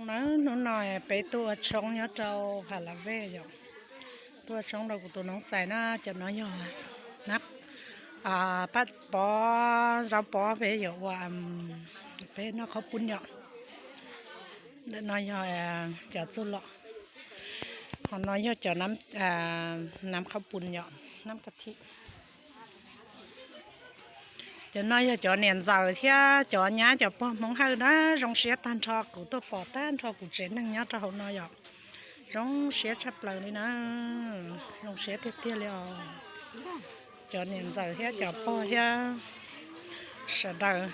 Na, hnub no peb tuaj ua tshoob nyob rau Pha La Vej yom. Tuaj ua tshoob rau kuv tus noov xais na, cov no yog pab pov zaub pov peb yuav ua peb noj qhaub pun yom. Ntawm no yog cov txuj lom, ho no yog cov nam qhaub pun yom, nam ka thim. Cov no yog cov niam ntxawm thiab cov nyab cov pog Hmoob Hawj na, zoo siab tag nrho, kuv tuaj pom tag nrho kuv tsev neeg nyob rau hauv no yom. Zoo siab tshaj plaws li na, zoo siab tiag tiag li os. Cov niam ntxawm thiab cov pog thiab sawv daws.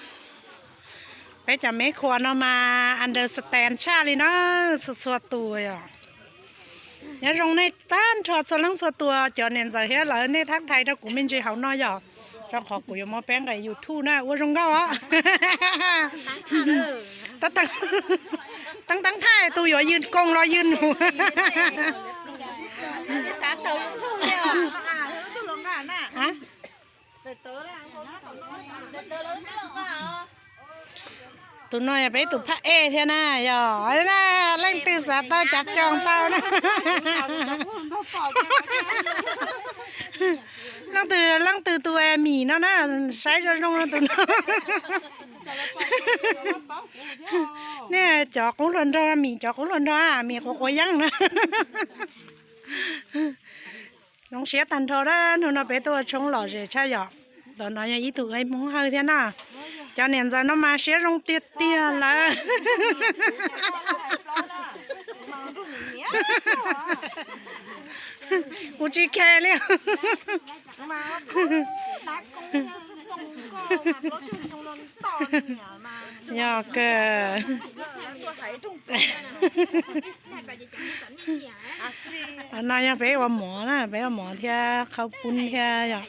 Peb cov me khuas no mas understand tshaj li na, txhua txhua tus yom. Nyob zoo nej tag nrho txhua leej txhua tus, cov niam ntxawm thiab lawv nej thab thais rau kuv me ntsis hauv no yom, rau qhov kuv yuav muab peb nqes YouTube na, ua zoo nkauj os. Teeb teeb thaij tus yuav yws koos los yws num. Tus no yog peb tus phaj ej thiab na, yog leej twg xav tau cov coos tau na. Leej twg leej twg tus Mim no na, saib zoo zoo tus no. Nej cov qub hluas nraug, Mim cov qub hluas nraug, Mim quav quav yeeb na. Zoo siab tag nrho na, hnub no peb tuaj ua tshoob lom zem tshaj yom. Ntawm no yog ib tug Hmoob Hawj thiab na. Cov niam ntxawm no mas siab zoo tiag tiag lawm. Kuv tsis khe li. Yog kawg. No yog peb ua mov na, peb ua mov thiab qhaub pun thiab yom.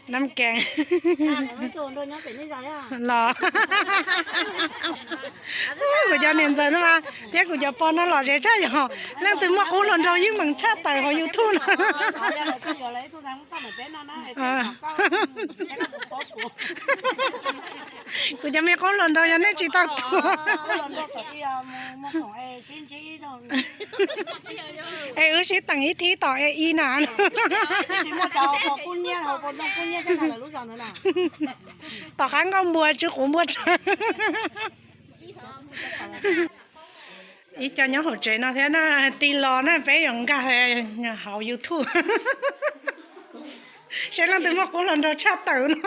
Nam kees. Los, kuv cov niam ntxawm no mas thiab kuv cov pog no lom zem tshaj yom. Leej twg muaj qub hluas nraug yeej meem tshaj tawm hauv YouTube no. Kuv cov me qub hluas nraug yog nej tsis tau tuaj. Es wb sib teem ib thib tom e i na. Tom qab nkauj npua tsw quv npua tsawv. Ib co nyob hauv tsev no thiab na, tig los na peb yuav nkag hauv YouTube. Seb leej twg muaj qub hluas nraug tshaj tawm no.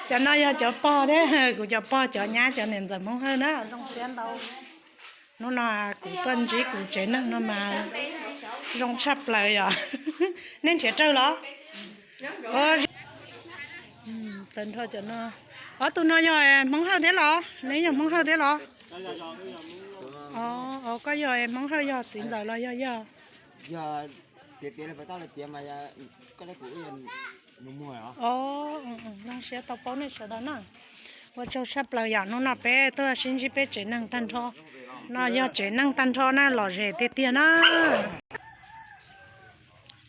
Cov no yog cov pog thiab, kuv cov pog cov nyab cov niam ntxawm Hmoob Hawj na, zoo siab ntau. Hnub no kuv tuaj ntsib kuv tsev neeg no mas zoo tshaj plaws yom. Nej nrhiav rawg los? Tag nrho cov no. Ob tug no yog Hmoob Hawj thiab los? Neb yog Hmoob Hawj thiab los? Os, koj yog Hmoob Hawj yog txiv ntxawm los yog yog? Zoo siab tau paub nej sawv daws na. Ua tsaug tshaj plaws yom, hnub no peb tuaj sib ntsib peb tsev neeg tag nrho. No yog tsev neeg tag nrho na, lom zem tiag tiag na.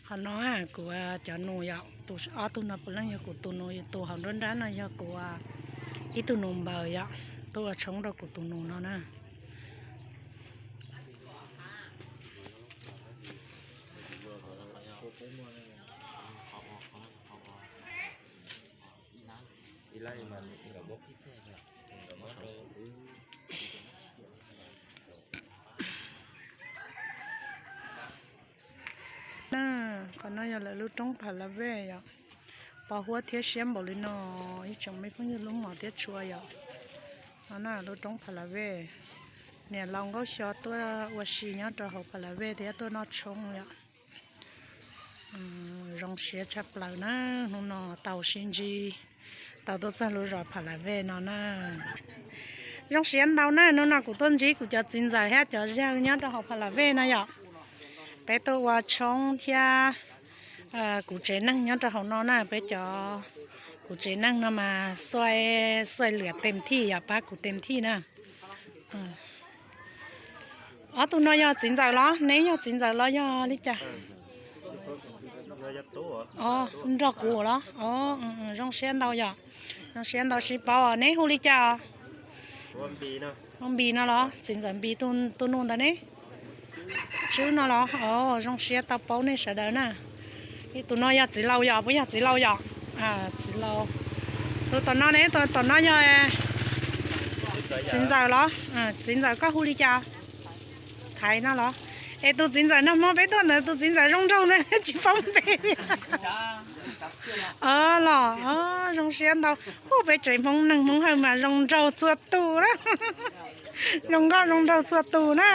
Qhov no kuv cov nus yom, tus ob tug no puav leej yog kuv tus nus, tus hauv nruab nrab no yog kuv ib tug nus npaws yom, tuaj ua tshoob rau kuv tus nus no na. Na, qhov no yog lawv lub roob Pha La Vej yom. Pos huab thiab siab npaum li no, ib tsoom me phooj ywg hlub mos thiab tshua yom. No na lub roob Pha La Vej, niam laus Nkauj Xyo tuaj ua si nyob rau hauv Pha La Vej thiab tuaj noj tshoob yom. Zoo siab tshaj plaws na, hnub no tau sib ntsib, tau tuaj txog lub zos Pha La Vej no na. Zoo siab ntau na, hnub no kuv tuaj ntsib kuv cov txiv ntxawm thiab cov yawg nyob rau hauv Pha La Vej no yom. Peb tuaj ua tshoob thiab kuv tsev neeg nyob rau hauv no na, peb cov, kuv tsev neeg no mas xuaij, xuaij liam tes thij yom, pab kuv tes thij na. Ob tug no yog txiv ntxawm los? Neb yog txiv ntxawm los yog li cas? Nrog kuv los? Zoo siab ntau yom. Zoo siab ntau sib paub. Neb hu li cas? Npis no los? Txiv ntxawm Npis tus nus ntawd ne? Tswb no los? Zoo siab tau paub nej sawv daws na. Tus no yog txiv laus yom? Puas yog txiv laus yom? Txiv laus. Tus tom no ne? Tom no yog txiv ntxawm los? Txiv ntxawm koj hu li cas? Thaiv no los? Es tus txiv ntxawm nag hmo peb tuaj ntawd, tus txiv ntxawm zoo nraug ntawd tsis paub npe. Los, zoo siab ntau. Hu peb tsev Hmoob, neeg Hmoob Hawj mas zoo nraug txhua tus na. Zoo nkauj zoo nraug txhua tus na.